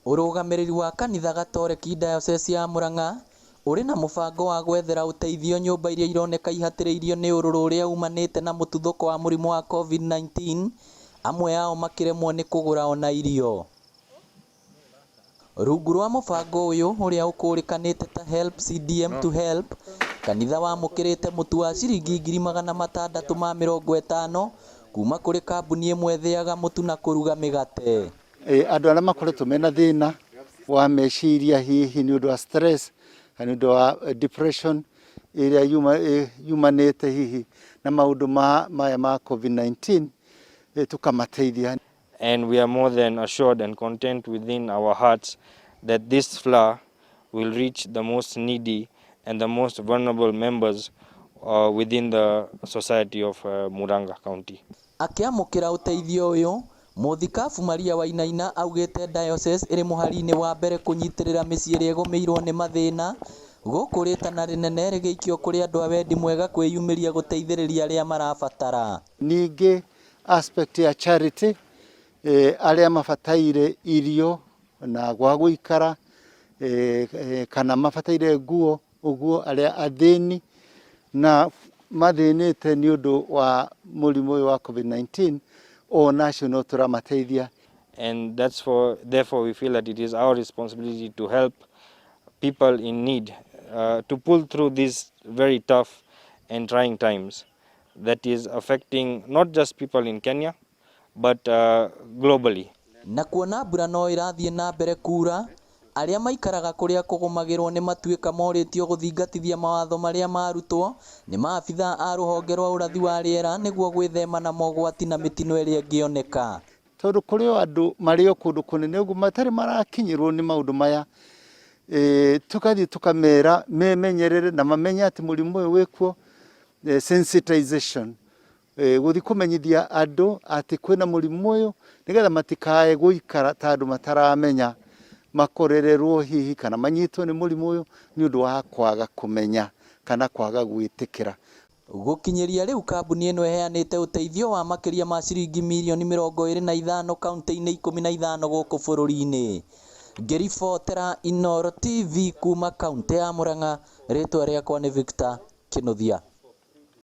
Ũrũgamĩrĩri wa kanitha Gatoreki Diocese ya Murang'a ũrĩ na mũbango wa gwethera ũteithio nyũmba iria ironeka ihatĩrĩirio nĩ ũrũrũ ũrĩa umanĩte na mũtuthũko wa mũrimũ wa Covid-19, amwe ao makĩremwo nĩ kũgũra ona irio. Rungu rwa mũbango ũyũ ũrĩa ũkũrĩkanĩte ta Help CDM to Help, kanitha wamũkĩrĩte mũtu wa ciringi 650,000 kuma kũrĩ kambuni ĩmwe ĩthĩaga mũtu na kũruga mĩgate. Andũ arĩa makoretwo mena thĩna wa meciria, hihi nĩ ũndũ wa stress kana nĩ ũndũ wa depression ĩrĩa yumanĩte hihi na maũndũ ma maya ma COVID-19, tukamateithia. And we are more than assured and content within our hearts that this flour will reach the most needy and the most vulnerable members within the society of Murang'a County. Akĩamũkĩra ũteithio ũyũ, Mũthikabu Maria Wainaina augĩte diocese ĩrĩ mũhari-inĩ wa mbere kũnyitĩrĩra mĩciĩ ĩrĩa ĩgũmĩirwo nĩ mathĩna, gũkũ rĩtana rĩnene rĩgĩikio kũrĩ andũ a wendi mwega kwĩyumĩria gũteithĩrĩria arĩa marabatara. Ningĩ aspect ya charity, arĩa mabataire irio na gwa gũikara, kana mabataire nguo ũguo, arĩa athĩni na mathĩnĩte nĩ ũndũ wa mũrimũ ũyũ wa COVID-19, ona acio no tũramateithia. And that's for, therefore we feel that it is our responsibility to help people in need to pull through these very tough and trying times that is affecting not just people in Kenya but globally. Na kuona mbura no ĩrathiĩ na mbere kura, arĩa maikaraga kũrĩa kũgũmagĩrwo nĩ matuĩka morĩtio gũthingatithia mawatho marĩa marutwo nĩ maabitha a rũhonge rwa ũrathi wa rĩera nĩguo gwĩthema na mogwati na mĩtino ĩrĩa ĩngĩoneka. Tondũ kũrĩ o andũ marĩ o kũndũ kũnene ũguo matarĩ marakinyĩrwo nĩ maũndũ maya, tũgathiĩ tũkamera memenyerere na mamenye atĩ mũrimũ ũyũ wĩkuo, sensitization, gũthiĩ kũmenyithia andũ atĩ kwĩna mũrimũ ũyũ nĩgetha matikae gũikara ta andũ mataramenya, makorererwo hihi kana manyitwo nĩ mũrimũ ũyũ nĩ ũndũ wa kwaga kũmenya kana kwaga gwĩtĩkĩra. Gũkinyĩria rĩu, kambuni ĩno ĩheanĩte ũteithio wa makĩria ma ciringi mirioni 25 kaunti-inĩ 15 gũkũ bũrũri-inĩ. Ngĩribotera Inooro TV kuma kaunti ya Murang'a, rĩtwa rĩakwa nĩ Victor Kinuthia.